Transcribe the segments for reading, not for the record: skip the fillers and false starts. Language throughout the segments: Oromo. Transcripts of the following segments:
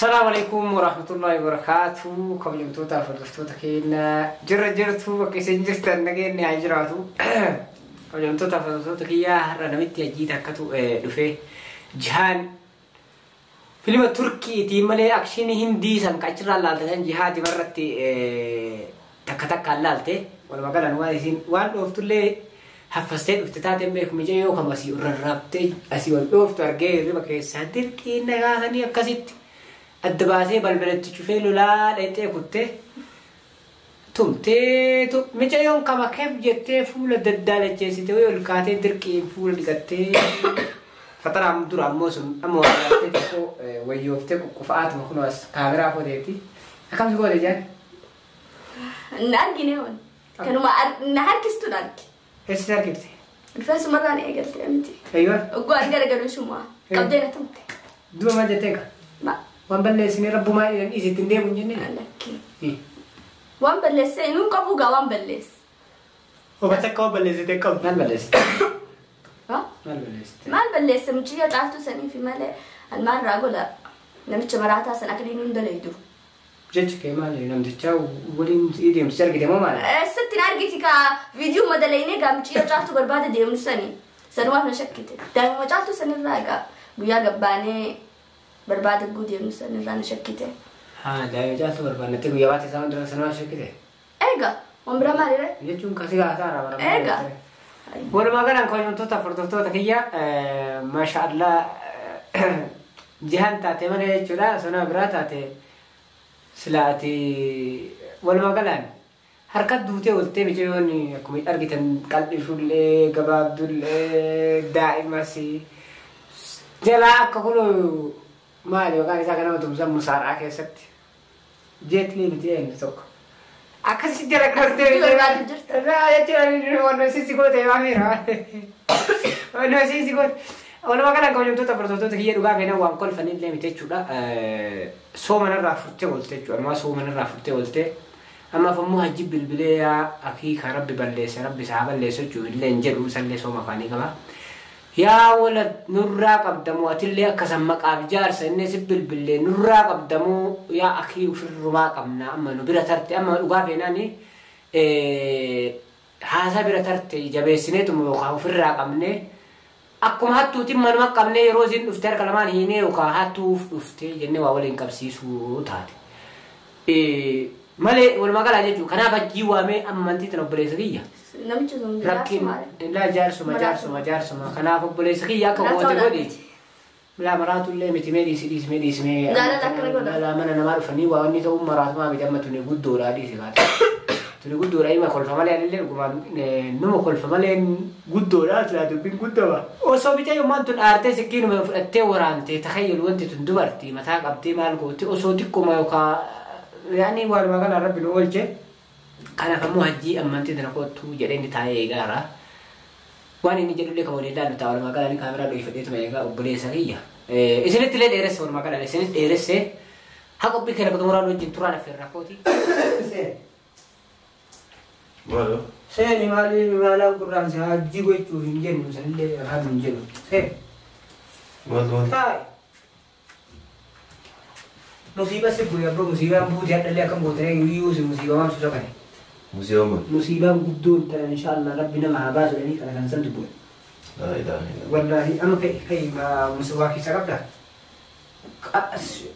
Salaamu alaikum warahmatullahi wabarakatuh. Kabajamtootaaf hordoftoota keenya jirra jirtu bakka isin jirtan nageenyi haa jiraatu. Kabajamtootaaf hordoftoota kiyyaa har'a namitti hajii takkatu dhufee jihaan filima Turkiitiin malee akshinii Hindii san achirraa laalte san jihaati irratti takka takkaan laalte walumaa galaan waan isin waan dhooftullee haffastee dhufte taateen beeku micayyoo kam asii rarraabtee asii wal dhooftu argee hirriba keessaa dirqiin nagaasanii akkasitti adda baasee balbalatti cufee lolaa dhayxee kuttee tumtee micayyoon kama keef jettee fuula daddaalacheessite wayii ol kaatee dirqiin fuula dhiqattee faxaraan dura ammoo sun amma waan tokko wayyooftee quqqufa'aatuma kun as kaameraa footeetti akkam si goote jaan? Na argine waan. Kanuma na harkistuun arge. Eessa argite? Rifeensumarraan eegalte miti. Eeyyoo. Oggoo ani garagalu ishuma qabdee na tumte. Duba maal jettee ka? Waan balleessinee rabbumaa isitti hin deemu hin jennee? Lakki. Waan balleessee inni qabu gaa waan balleesse. Oba takka waan balleessite qabu. Maal balleessite? Maal balleessite? Maal balleesse mucayyoo caaltuu saniifi malee almaan irraa gola namicha maraataa san akka inni hunda leeydu. Jechi kee maali namtichaa waliin deemsicha argite moo maali? Eessatti na argiti kaa viidiyoo madalaynee gaa mucayyoo caaltuu barbaada deemnu sani. Sanumaaf na shakkite. Daa'ima caaltuu sanirraa gaa guyyaa gabbaanee barbaada guu deemnu sanirraa na shakkite. Haa daa'ima caaltuu barbaannatte guyyaa baate isaa hunda sanumaaf shakkite? Egaa waan biraa maalirra? Jechuun kasi gaasaa irraa barbaada. Egaa. Walumaa galaan kabajamtoota hordoftoota kiyya maasha Allah jihaan taate malee jechuudha sonaa biraa taate sila ati walumaa galaan harka duutee oltee micayyoon akkuma argitan qal'ifullee gabaabdullee daa'imas jalaa akka kun maali yookaan isaa kanama tumsan musaaraa keessatti jeetlii miti eenyu tokko. Akkasi jala qabdee jechuudha waan sisi goote maamiira waan sisi goote. Walumaa galaan kabajamtoota hordoftoota kiyya dhugaa feena waan kolfanillee miti jechuudha. Soomanarraa furtee oolte jechuudha. Ammaa soomanarraa furtee oolte. Ammaaf ammoo hajji bilbilee yaa akiika rabbi balleesse rabbi isaa balleesse jechuun illee hin jedhu isallee sooma afaanii qaba. Yaa wala nurraa qabdamoo atillee akkasan maqaaf jaarsa inni si bilbilee nurraa qabdamoo yaa akii ofirrumaa qabna amma nu bira tarte amma dhugaa feenaani haasaa bira tarte jabeessineetuma yookaan ofirraa qabnee akkuma hattuutiin manuma qabnee yeroo isin dhufte harka lamaan hiinee yookaan hattuuf dhuftee jennee waa waliin qabsiisuu taate. Malee walumaa galaa jechuudha. Kanaaf hajjii waamee amantii tana obboleessa kiyya. Namichi sun Rakkin laa jaarsuma jaarsuma jaarsuma kanaaf obboleessa kiyya akka goote godhi. Laa maraatullee miti mee dhiisi dhiisi mee dhiisi mee. Jaalala akkana godha. Laa mana namaa dhufanii waa wanni ta'uu maraatumaa miti amma tuni guddoodha dhiisi kaate. Tuni guddoodha ima kolfa malee anillee dhugumaan numa kolfa malee guddoodha silaa dubbiin guddoma. Osoo mucayyummaan tun aartee sikkiinuma fudhattee waraante takayyalu wanti tun dubartii mataa qabdee maal goote osoo xiqquma yookaan yaani walumaa galaan rabbi nu oolche. Kanaaf ammoo hajjii amantii tana kottu jedhee inni taa'ee eegaara. Waan inni jedhullee kan waliin ilaallu ta'a walumaa galaan kaameraa dhohifadheetuma eegaa obboleessa kiyya. Isinitti illee dheeresse walumaa galaan isinitti dheeresse haa qophii kana xumuraan wajjin turaan affeerraa kooti. Maalo? Seeni maali maalaan gurraan si hajjii gochuuf hin jennu sanillee afaan hin jennu. Seeni. Maaltu maal? Taa'i. Musiiba si bu'e abbaa musiibaan buutee hadhallee akkam goote iyyuu si musiiba waan suusa kane. Musiiba maal? Musiibaan guddoon tana inshaallah rabbi nama haa baasu jedhanii kana kan santu bu'e. Laa ilaaha illallah. Wallaahi amma kai kai waa keessa qabda.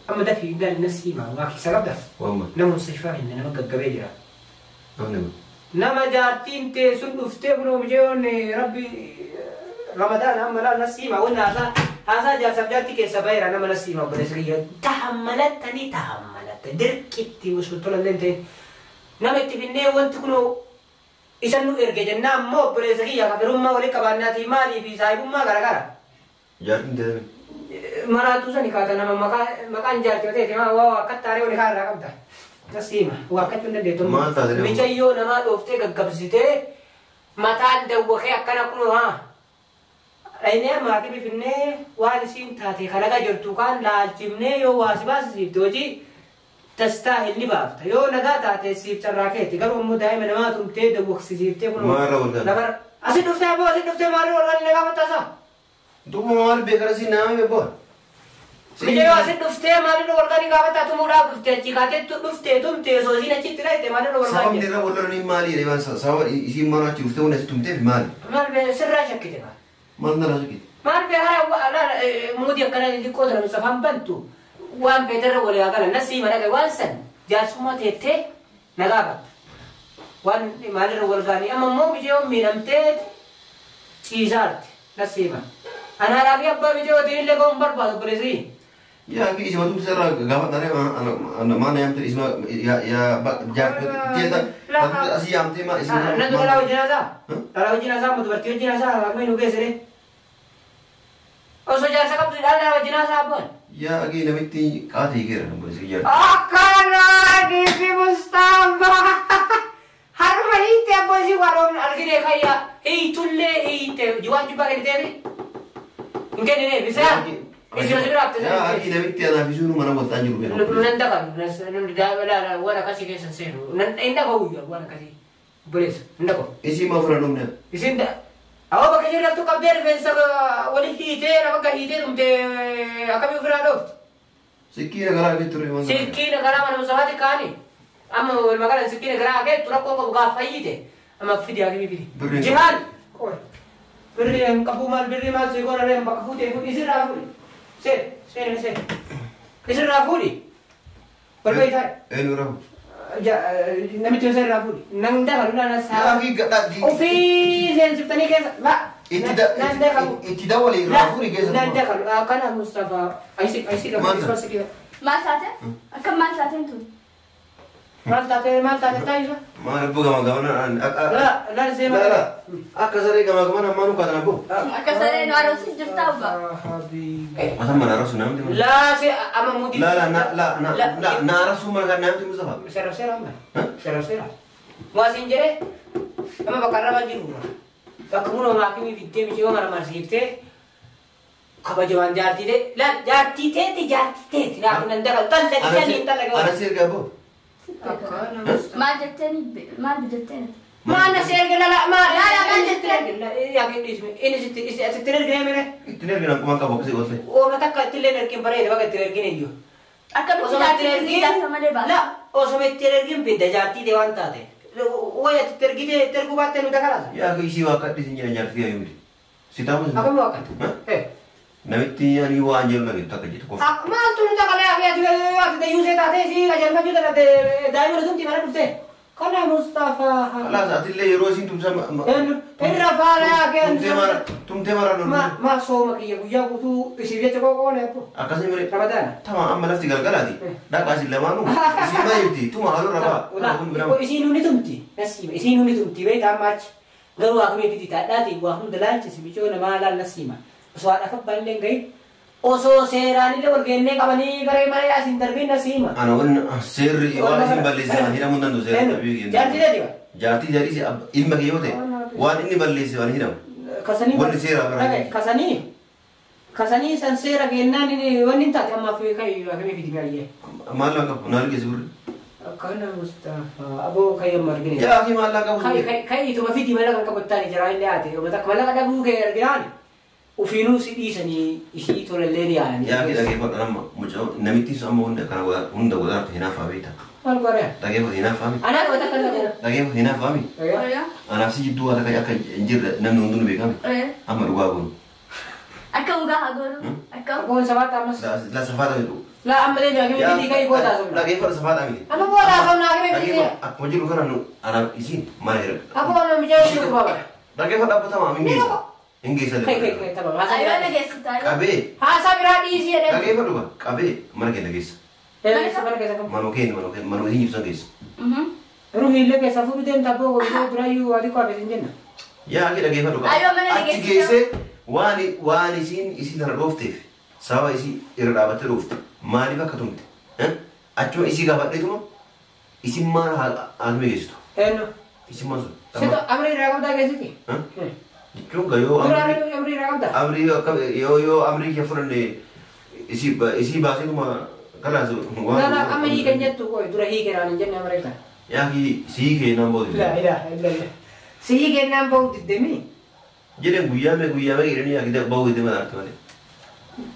Amma dafii gaali nasiima waa keessa qabda. Waan maal? Nama mustashfaa hin nama gaggabee jira. Namni maal? Nama jaartiin tee sun dhuftee kunoo mucayyoon rabbi Ramadaan amma laal nasiima wanni haasaa haasaa jaarsaaf jaartii keessa baheera nama nasiima obboleessa kiyya tahammalattanii tahammalatta dirqitti osoo tolallee hin ta'in nama itti finnee wanti kunoo isan nu erge jennaa ammoo obboleessa kiyya kafirummaa walii qabaannaatii maalii fi saahibummaa garagara. Jaartiin teessame. Maraatuu sani kaata nama maqaan jaartii ta'e maa waa akka taaree walii kaarraa qabda. Nasiima waa akkachuu hin dandeettu. Maal taate nama? Micayyoo namaa dhooftee gaggabsitee mataan dawwakee akkana kunoo haa. Dhaynee amma hakiimi finnee waan isiin taate kalaqa jirtu kaan laalchifnee yoo waa si baasisiifte hojii tastaahil ni baafta. Yoo nagaa taate siif carraa keeti garuu immoo daa'ima namaa tumtee dawwaqsisiiftee kunoo. Maal irra wal Lafarra asi dhuftee abboo asi dhuftee maal irra wal nagaa fattaasaa? Duuba maal beekara si nama beekoo? Mijaayoo asin dhuftee maalirra wal gaanii gaafa taatu muudhaa dhuftee achi kaatee dhuftee tumtee osoo isiin achitti dhayite maalirra wal Sababni gaanii. irra wal lolanii maali? Reebaan sababa isiin mana achi dhuftee wanni asitti tumteef maali? Maal bee sirraa shakkite kaa. Maal narraa shakkite? Maal bee hara muudii akkana xixiqqoo tana Mustafaan bantu waan feeterra walii haa galan nasii mana waan san jaarsummaa teettee na gaafatta. Waan maalirra wal gaanii amma immoo mijaayoo miidhamtee ciisaarti nasiima. Anaaraa fi abbaa mijaayootiin illee ga'uun barbaadu obboleessii. Yaa akhi isima tumte irraa gaafa taree maana yaamte isima yaa jaartii asii yaamtee maa isima. Nantu dhalaa wajjin haasaa? Dhalaa wajjin haasaa amma dubartii wajjin haasaa akkamiin nu geessire? Osoo jaarsa qabdu dhalaa wajjin haasaa abbaan. Yaa akhi namitti qaata hiikeera obboleessi kiyyaa. Akkanaa dhiifi Mustafaa. Harma hiite abbaa isii waan argine kayya hiitullee hiite waan jibbaa kenniteefi. Hin kennineef isaa. Isin asirraa haftee Yaa akhi namitti anaaf isuun mana walxaan jiru beeku. Nan dagan waan akkasii keessa seenu hin dhagahu waan akkasii obboleessa hin dhagahu. Isii maa fira dhumne. Isin awwa bakka isheen laftu qabdee rifeensa wali hiitee lafa akka hiitee dhumte akkamii ofirraa dhoofti. Sikkiina garaa kee ture waan. Sikkiina garaa mana Mustafaatti kaani amma walumaa galan sikkiina garaa keettu rakkoo qabu gaafa fayyite amma fidi akkamii fidi. Birriin Jihaan birrii hin qabu maal birrii maal si goona reen bakka fuutee fuudhi isirraa fuudhi. Seen seen seen isirraa fuudhi. Walbee taa'e. Eenyu rafu? Namichi osoo irraa fuudhi. Nan dabalu naan Yaa saa. akhi gadhaa. Ofii seensiftanii keessa. La. Nan dakalu. Itti dawwali irraa fuudhi keessa. Nan dakalu. Akkana Mustafaa. Ayisi ayisi Maal qabu. taate? Maal taate? Akkam maal taateen tun? Maal taate maal taate taa'isa? Maal abbo gama gamana. La la seema. La la akka saree gama gamana ammaa nu kaatan abbo. Akka saree nu arrabsiis jirtaa abbaa. Mata mana arrabsu namti. La se amma mudii. La la na la na la na arrabsu mana kan namti Mustafa. Seera seera amma. Seera seera. Waa siin jedhee amma bakka arrabaa jiru. Bakka bunoo maakimii fiddee miciyoo mara marsiiftee kabajamaan jaartii ta'e la jaartii teeti jaartii teeti laakin nan dakalu talla shanii talla Ana si erga abbo. Maal jetteen maal jetteen? Maal na si erga lala maal Lala, maal jetteen? Yaa kenniisme inni sitti sitti ergine mere Ittiin ergina akkuma qabu akkasii oolte. Ooma takka ittillee ergin bareeda bakka itti ergine iyyuu. Akkamitti Osoma itti jaartii ergin jaarsa malee baata? La osoma itti ergin fidda jaartii ta'e waan taate. Waya itti ergite itti erguu baattee nu dakalaasa. Yaa akhi isii waa kadhi sin jedhan jaartii yaa miti. Si taamu sin. Akkami waaqata? Namitti ani waan jedhu dhageettu akka jettu qofa. Maaltu nu dakalee ati ati dayyuusee taatee si qajeelfachuu dadhabde daa'ima tumti mana dhuftee. Kana Mustafaa. Kalaas atillee yeroo isiin tumsa. Irra faana Tumtee mara tumtee mara lolu. Ma sooma kiyya guyyaa guutuu isiif jecha qoqqoone abbo. Akkasii mire. Ramadaana. Tama amma lafti galgalaati. Dhaqaa isin lamaanuu. Isiin maa jirti? Tuma halluu rabaa. Isiin ni tumti. Nasiima isiin ni tumti beektaa amma achi. Garuu akkamii fiti taadhaati waa hunda laalchisi micoo namaa laal nasiima. Osoo haadha abbaan illee hin gahin. Osoo seeraan illee wal geennee qabanii garee malee asiin darbiin nasiima. Ana wanni seerri waan isin balleessan hidhamuu hin danda'u seerri dhabbii kennu. Jaartii teeti ba? Jaartii jaartii ilma kee yoo ta'e waan inni balleesse waan hidhamu. Kasanii. Wanni seera bira. Kasanii. Kasanii san seera kennaan inni wanni hin taate ammaaf akkamii fiti baay'ee. Maal laan qabu naal geessi gurri. Akkana Mustafaa aboo kayyamma argine. Yaa akhi maal laan qabu. Kai ituma fiti mallaqa kan qabattaan jira illee haate uummata akka mallaqa dhabuu kee arginaan ufiinuu si dhiisanii ishii tolallee ni yaananii. Yaa akhi dhageeffadhu amma mucaa namitti sun amma hunda kana hunda godhaatu hinaafaa beekta. Maal godhaa? Dhageeffatu hinaafaa miti. Anaa qabata kan godhaa. Dhageeffatu hinaafaa miti. Anaaf si jidduu waa takka akka hin jirre namni hundinuu beekame. Amma dhugaa goonu. Akka dhugaa haa goonu. Akkam? Goon sabaata ammas. La safaata jedhu. La ammallee akkamii fiti kai booda asomna. Dhageeffatu safaata miti. Amma booda asomna akkamii fiti. Dhageeffatu akkuma jiru kana nu anaaf isiin mana hiriira. Akkuma amma mijaa'ee jiru baba. Dhageeffatu dhaabbatama hin geessa. Hin geessa. Kai kai kai tapha. Haasaa Ayoo biraa dhageessitaa. Qabee. Haasaa biraa dhiisii jedhee. Dhageeffatu ba qabee mana keenya geessa. Mana keessa kam? Manoo keenya manoo keenya manoo isiin ibsan geessa. Ruhi illee keessa fuudhu deemta abboo godhuu biraayyuu adii qofa isin jenna. Yaa akhi dhageeffatu qaba. Ayoo mana Achi dhageessisaa. geessee waan waan isiin isii tana dhoofteef sababa isii irra dhaabattee dhoofte maaliif akka tumte achuma isii gaafadheetuma isin maal haakimee geessitu Eenyu? isin maal sun Situ amrii irraa qabdaa keessatti? jechuun ka yoo Dura amrii amrii irraa qabdaa? amrii akka yoo yoo amrii kee fudhanne isii isii baaseetuma kalaas La la amma hiikan jettu qoy dura hiikenaan hin jenne amrii kana. Yaa sii keenan booda La ilaha illallah. Si hiikennaan bahu diddemii? Jedheen guyyaa mee guyyaa mee jedhanii yaa bahuu diddee madaarte malee.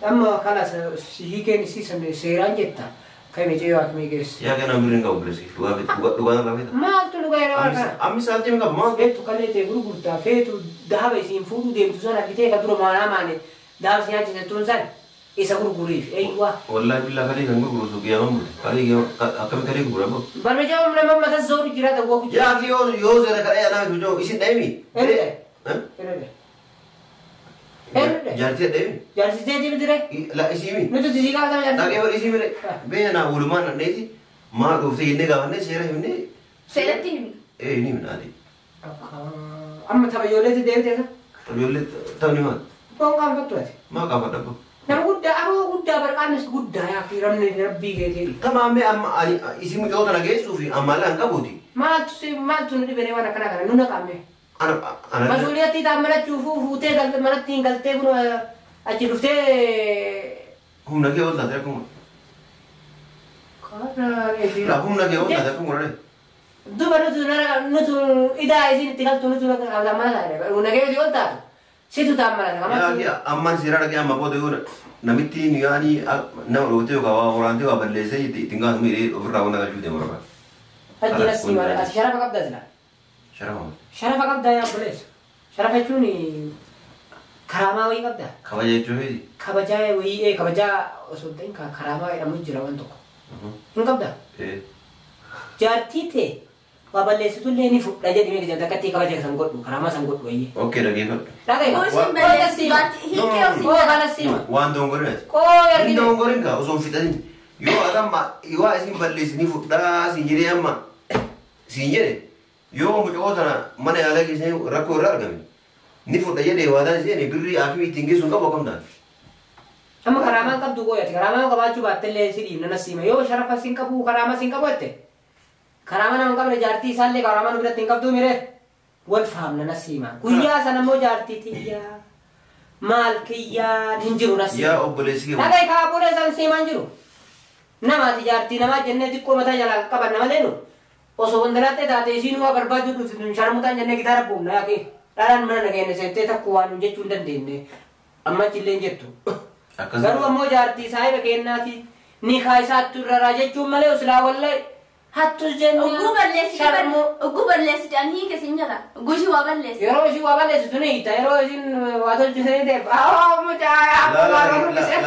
Amma kalas hiikeen isii san seeraan jetta. Kan miiciyoo akkamii geessu. Yaa kana birriin qabu bilisi. Dhugaa irraa feeta. Maaltu dhugaa yeroo kana? Ammi sa'aatii hin qabu maal? Feetu kalee ta'e gurgurtaa feetu dahaba isiin fuudhuu deemtu sana bitee ka dura maanaa maane dahaba si nyaachise tun san isa gurguriif eeyyuwaa. Wallaahi billaa kalee kan gurguru qiyaaman bule. Kalee akkami kalee gurgura boo? Barmeejaa nama mata zoonu jira ta'uu ku jira. Yaa yoo yoo seera kadhee anaa miti joo isin dhayimi. Eenyudha? Eenyudha? Eenyudha? Jaartii dhayimi. Jaarsiteetii miti ree? La isii Nuti sisii qabatama jaartii. Dhagee wal isii mire. Beena naa walumaan dhandheeti maa dhuftee jennee gaafannee seera himnee. Seeratti himna. Ee ni himna ati. Amma tapha ijoolleetti deebitee isa? Ijoollee taphni maal? Boon qaanfattu ati. Maa qaanfadha boo? Nama guddaa aboo guddaa barqaanis guddaa yaa fi ramni rabbii keetii. Tamaamee amma isii mucoo tana geessuu fi ammallee an qabuuti. Maaltu si maaltu nu dhibee waan akkana kana nu naqamme. Ana ana. Masuuliyatti ta'an malachuu fuutee manatti hin galtee kun achi dhuftee. Humna kee ol taate akkuma. La humna kee ol taate akkuma godhee. Duba nutu nutu idaa isin itti galtu nutu mana taate. Humna kee ol taatu. Situ ta'an malata. Yaa ammaan seera dhagee amma booda yoo namitti yaani nama dhootee yookaan waa waraantee waa balleessee ittiin gaafatamu hidhee ofirraa waan galchuu deemu barbaada. Hajji nasii maal ati sharafa qabdaa sila? Sharafa maal? Sharafa qabdaa yaa obboleessa. Sharafa jechuun karaamaa wayii qabdaa. Kabaja jechuun feeti? Kabajaa wayii kabajaa osoo hin ta'in karaamaa jedhamu jira waan tokko. Hin qabdaa? Jaartii ta'e waa balleessitullee ni fudha jedhimee gadi akkatti kabaja san godhu karaamaa san godhu wayii. Okay dhageeffadhu. Dhagaye. Isin balleessi hiikee osoo Koo kana siima. Waan doongorin ati. Koo Hin argine. doongorin kaa osoo hin fixatin. Yoo atamma yoo isin balleessi ni fudhaa siin jedhee amma siin jedhe yoo mucoo tana mana yaalaa keessanii rakkoo irraa argame ni fudha jedhee waadaan seene birrii akimii ittiin geessu hin qabu akkam taate. Amma karaamaan qabdu qooyati karaamaa qabaachuu baattellee si dhiibna nasiima yoo sharafa sin qabu karaamaa sin qabu jette karaamaa nama hin qabne jaartii isaallee karaamaa nu biratti hin qabduu mire wal faamna nasiima guyyaa sana immoo jaartii tiyyaa maal kiyyaan hin jiru nasiima. Yaa obboleessi kee. Dhagaye kaabulee san siimaan jiru. Namaati jaartii namaa jennee xiqqoo mataa jalaa qaban nama leenu osoo wandalaattee taate isiin waa barbaaduu dhuftu sharmutaan jennee gitaara buufna yaaqee dhalaan mana nageenya seentee takku waan nu jechuu hin dandeenye amma achillee hin jettu. Garuu ammoo jaartii saahiba kennaati ni kaayisaattu irraraa jechuun malee osilaa wallahi hattus jennee Oguu balleessi sharmuu oguu balleessi jedhan hiike sin jala. Oguu ishii waa balleessi. yeroo ishii waa balleessitu ni hiita yeroo ishiin waa tolchisanii ta'e awwa mucaa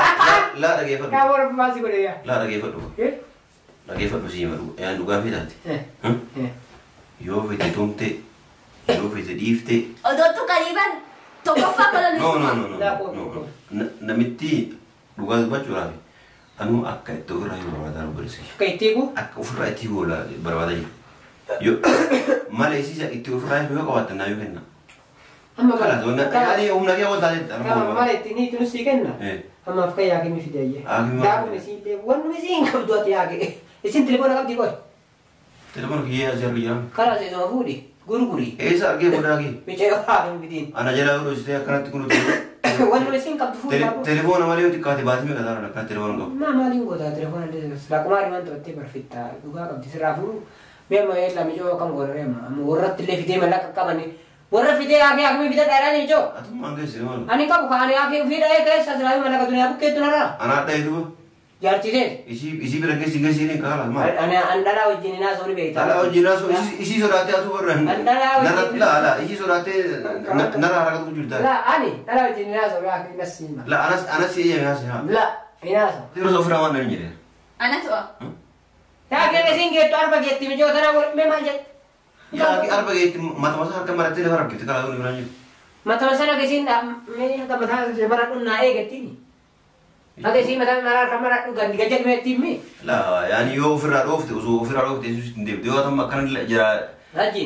Laa dhageeffadhu. Kaaboo rabbi godhe yaa. Laa dhageeffadhu. Dhageeffadhu sii himadhu. Yaan dhugaa fi taate. Yoo fete tumte yoo fete dhiifte. Odoottu qariiban tokkoffaa kola No no no no no. Namitti dhugaa dubbachuudhaaf anuu akka itti ofirraa hin barbaadaa obboleessi. Akka itti eegu Akka ofirraa itti barbaadaa jiru. Yoo mala isiisa itti ofirraa yoo qabaattan naa yoo kenna. Amma Kalaas yaani humna kee ol taatetti. Mala ittiin hiitu nu sii kenna. Ammaaf kan yaaqee mi fide ayyee. Haakimi maal Daakuma isiillee wanni isiin hin qabdu ati yaaqee. Isin telefoona qabdi qoy. Telefoona kiyyee asii argu jira. Karaa seesuma fuudhi gurguri. Eessa argee fuudhaa kee? Micee haakimi fidiin. Ana jalaa godhu isitee akkanatti kun Wanni isiin qabdu fuudhi baaboo. Telefoona malee yoo xiqqaate baatii meeqa taara akkana telefoona qabu. Maa maaliin gootaa telefoona illee silaa qumaari waan taphattee barfitta dhugaa qabdi sirraa fuudhu. Mee amma eella micoo akkam godhare amma amma warratti illee fidee mallaqa qabani. Warra fidee haakee haakimi fida dhaadhaan micoo. Atummaan keessa maal? Ani qabu kaani haakee ofii dhahee keessa silaa mallaqa duniyaa bukkeettu narraa. Ana adda eetuba. Jaartii Isii isii bira keessi keessi ni kaala maal? Ani an dhalaa wajjin hinaa soori beektaa. Dhalaa wajjin haasoo isii sodaatee atuu barra. An dhalaa wajjin. Laa laa isii sodaatee narra haraka jirta. La ani dhalaa wajjin hinaa soori haakee nasiima. La anas anas eeyyame haasee haa. La hinaa soori. Yeroo ofirraa waan namni jedhe. Ana to'a. Yaakee isin geettu arba geetti mijoo tana mee maal jedhe? Yaa arba geetti mata masaa harka marattee lafa rakkifte karaa dhuunfaa biraan jiru. Mata sana kesiin mee akka mataa mara dhunnaa eegattiin. Akka isiin mataa mara harka mara dhugan gajjad meettiin mi? La yaani yoo ofirraa dhoofte osoo ofirraa dhoofte yesuus hin deebite yoo atamma akkana jira Raji.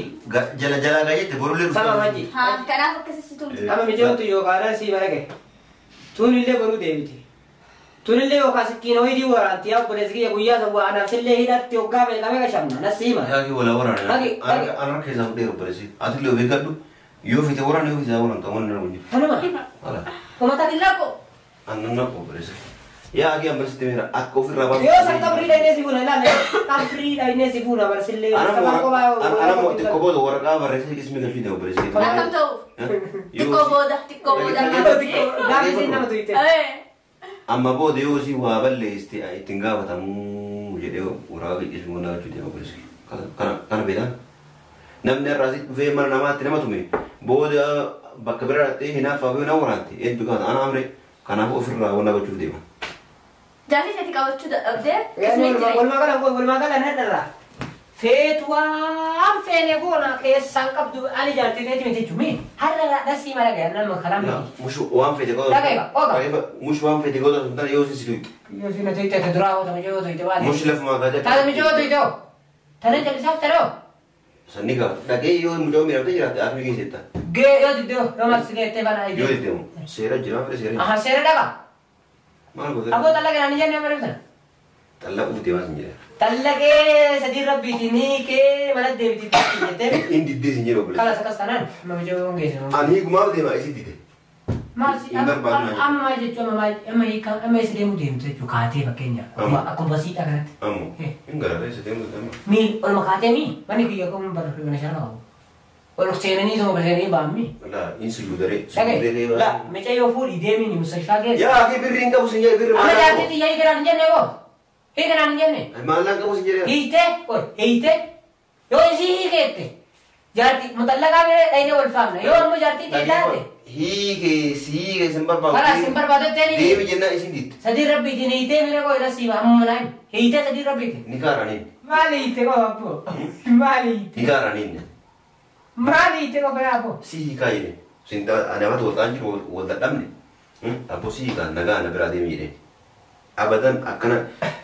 jala jalaa gajeette borullee Sama raji. Haa kanaaf akkasitti tumti. Amma mijootu yookaan sii barage. Tuunillee boruu deebite. Tuunillee yookaan sikkiin hoydii waraanti yaa obboleessi kiyya guyyaa san waa anaaf sillee hidhatti hoggaa meeqa meeqa shamna nasiima. Yaa wala waraana. Dhagi, dhagi. An harka isaa fudhee obboleessi. Ati illee of eeggadhu. Yoo fite waraana yoo fite waraana ta'uu waan hin jiru. Kanuma. Wala. Uummata Naqu. Annan naqu obboleessi. Yaa akii amma sitti meera akka ofirraa baasu. Yoo san qabrii dhaynee si fuuna ilaale qabrii dhaynee si fuuna barsillee. Anammoo xiqqoo booda waraqaa barreessee ismi galchuu ta'e obboleessi. Akkam ta'uuf? Xiqqoo booda xiqqoo booda. Gaafi nama tuyte. Eh. Amma booda yoo isii waa balleessite ittiin gaafatamuu jedhee waraqaa qicciisuu mana gochuu deema poolisi. Kana beekaa. Namni har'aa asitti dhufee mana namaatti nama tume booda bakka biraa dhaqxee hinaaffaa fi nama waraante eenyu gaafata ana amre kanaafuu ofirraa wanna gochuuf deema. Jaartii isaatii qabachuu dadhabdee qismii jira. Walumaa galaan hadharraa. Feetu waan feene goona keessaan qabdu ani jaartii feeti miti jechuun har'a dhasii mala gaya nama karaa miti. Mushu waan fete goota. Dhagaye, oga. Mushu waan fete goota sun tana yoo isin situ. Yoo isin ati ta'e duraa hoota mijoo hoota baate. Mushu lafumaa kaatee. Taata mijoo hoota itoo. Tana jallisaaf taroo. Sanni gaafata. Dhagee yoo mucoo miidhamtee jiraatte akmi geessetta. Gee yoo diddoo yoo maal si geettee bana. Yoo diddoo seera jira fedhe seera. Aha seera dhaqa. Maal goota? Aboo xalla kanaan jennee malee Xallaquu deemaa sin jedhe. Tallaqee sadii rabbiiti ni kee mana deebiti jettee. Inni diddee sin jedhe obboleessa. Kalas akkas taanaan amma mijoo geessinu. Ani hiikumaaf deema isin dide. Maal si Hin barbaadu naa amma maal jechuun amma maal amma hiika amma isa deemuu deemtu jechuun kaatee fakkeenyaaf. Amma. Akkuma basiidha kanatti. Ammoo hin gararee isa deemu deema. Miil olma kaatee mii manni kiyya kun bara mana sharma qabu. Ol seenanii tuma seenanii baammi. Laa inni silluu daree. Dhagaye la mucayyoo fuudhii deemiin mustashfaa keessa. Yaa akii birri hin qabu sin jedhe birri Amma jaartii xiyyaa hiikanaan hin jenne koo hiikanaan hin jenne. Maallaan qabu sin jedhe. Hiite ol hiite yoo isii hiikeette jaartii mutallaqaa bira dhayinee wal faamna yoo ammoo jaartii ta'e taate. Hiikee si hiikee sin barbaadu. Kalas sin barbaadu Deemi jennaan isin didde. Sadii rabbiitiin hiitee mira koo irra siima amma naan hiitee sadii rabbiitiin. Ni kaaraniin. Maali hiite koo abbo? Maali hiite? Ni kaaraniin. Maali hiite koo kana abbo? Si hiikaa jedhe. Sin ani amatu wal ta'an jiru wal dadhabne. Abbo si hiikaa nagaa na biraa deemi jedhe. Abadan akkana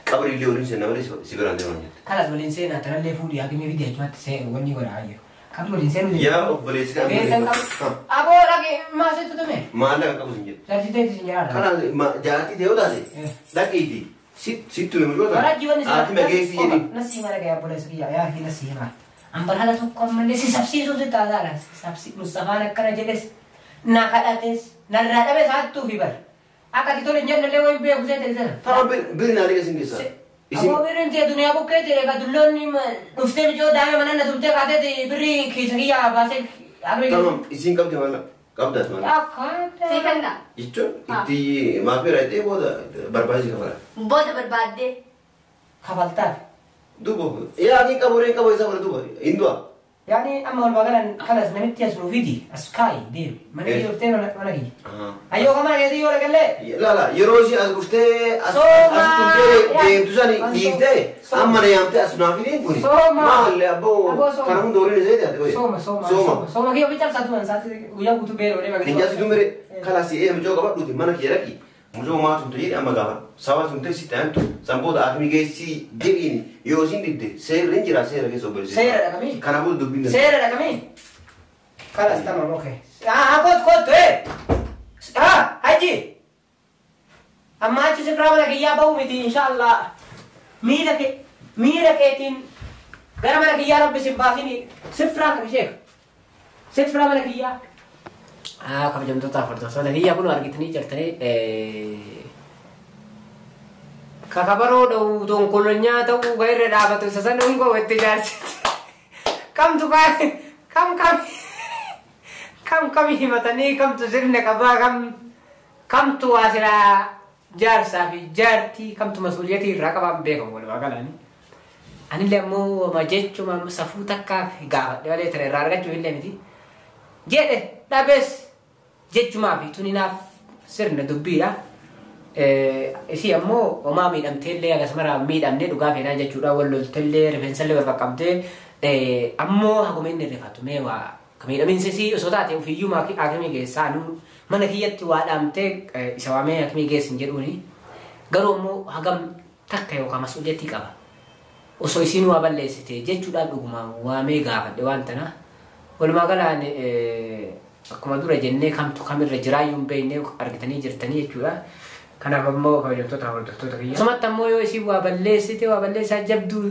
qabri illee waliin seenna malee si biraan deeman jette. Kalas waliin seenaa tanallee fuudhii hakimii fidee achumatti see wanni godha ayyo. Qabri waliin seenuu Yaa obboleessi kan Beekan qabu. Aboo dhaqee maasitti tume. Maallaqa qabu sin jedhe. Jaartii ta'eeti sin jedhaa. Kana jaartii ta'e yoo taate dhaqiiti sitti tume mucoo taate. Warajji wanni Haati mageessi jedhi. Nasii mala gaya obboleessa kiyya yaa hi nasii himaa. An barhaala tokko ammallee si sabsiisuu si taasaadha. Si sabsi Mustafaan akkana jedhes na kadhates narraa dhabes hattuu fi bar. Akka ati tole hin jennellee wayin beeku seete sana. Tama birri naa liqa sin keessaa. Isin Aboo birriin tee duniyaa bukkee ta'e ka dulloonni dhuftee mijoo daa'ima mana na tumtee kaatee birrii kiisa kiyyaa baasee tamam isin qabdi maallaqa qabdaas maallaqa. Akka Sii kenna. Jechuun itti maafii raayitee booda barbaachisa kafala. Booda barbaaddee. Kafaltaaf. Duuba yaa akii qabu reen qabu isaa bara duuba hin du'a. Yaani amma walumaa galan kalas namitti as nuu fidi as kaayi deemi mana kiyya dhuftee mana kiyya. Ayyoo kan mana keetii yoo dhaqallee. Laala yeroo ishee as dhuftee as Sooma! as turtee deemtu sani Sooma! dhiiftee amma na yaamtee as naaf fideen kuni. Sooma! Maallee abboo Abboo sooma. kana hunda waliin isee taate. Sooma sooma Sooma. sooma kiyya ofi cabsaatu man saati guyyaa guutuu beela olee Hin jaasitu mere kalas ee mucoo qabadhuuti mana kiyya dhaqi. Mucoo maa tumte jedhi amma gaafa saba tumte si ta'antu san booda akmi geessi jedhiin yoo isin didde seerri hin jira seera keessa obboleessi. Seera dhaqamii? Kanaafuu dubbiin danda'u. Seera dhaqamii? Kalas tamam okey. Ah kot kot eh. Ah haji. Amma achi sifraa mana kiyyaa bahu miti inshallah. Miila kee miila keetiin gara mana kiyyaa rabbi sin baasini sifraa kan sheek. Sifraa mana kiyyaa. Ah kabajamtoota hordoftoota kiyyaa kun argitanii jirtanii kakabaroo dha'u tonkolonyaa ta'uu gairra dhaabatu isa sana hundoo itti jaarsite. Kamtu kam kam kam kam himatanii kamtu sirna qabaa kam kamtu waa silaa jaarsaa fi jaartii kamtu masuuliyatii irraa qabaan beekamu walumaa galaani. Anillee ammoo wama jechuma safuu takkaaf gaafadhe malee tana irraa argachuu illee miti. Jedhe dhabees jechumaa fi tuni naaf sirna dubbiidha. Isii ammoo homaa miidhamteellee akkasumara miidhamnee dhugaa feenaa jechuudha. Wal loltellee rifeensallee wal qaqqabdee ammoo haguma inni rifatu mee waa ka miidhaminsi isii osoo taate ofiiyyuu hakimii geessaa nu mana kiyyatti waa dhaamtee isa waamee hakimii geessin jedhuuni. Garuu ammoo hagam takka yookaan masuuliyatii qaba. Osoo isiin waa balleessite jechuudhaaf dhuguma waamee gaafadhe waan tana. Walumaa galaan akkuma dura jennee kamtu kamirra jiraayyuu hin beekne argitanii jirtanii jechuudha. Kanaaf ammoo kabajamtoota hordoftoota kiyya. Akkasumatti ammoo yoo isiin waa balleessite waa balleessaa jabduu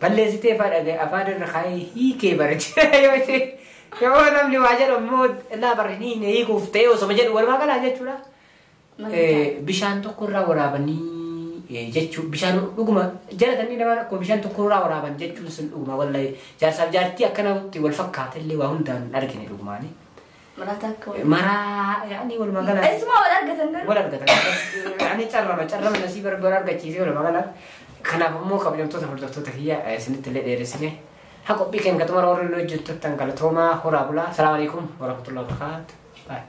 balleessitee afaan irra kaa'ee hiikee bara jira yoo ishee yoo namni waa jedhu ammoo illaa bara ni hiikuuf ta'e osoma jedhu walumaa galaan jechuudha. Bishaan tokko irraa waraabanii jechuun bishaan dhuguma jalatanii nama akkuma bishaan tokko irraa waraaban jechuun sun dhuguma wallahi jaarsaaf jaartii akkanatti wal fakkaata illee waa hundaan hin argine dhugumaani. Maraataa akka wal. Maraa yaani walumaa gala. Eessumaa wal argatan garuu? Wal argatan. Yaani carrama carrama nasii barbaada argachiisee walumaa gala. Kanaaf immoo kabajamtoota hordoftoota kiyya isinitti illee dheeressine. Haa qophii keenya xumura warri nu hojjettan galatoomaa horaa bulaa. Salaamu alaikum warahmatullahi wabarakatuh. Bye.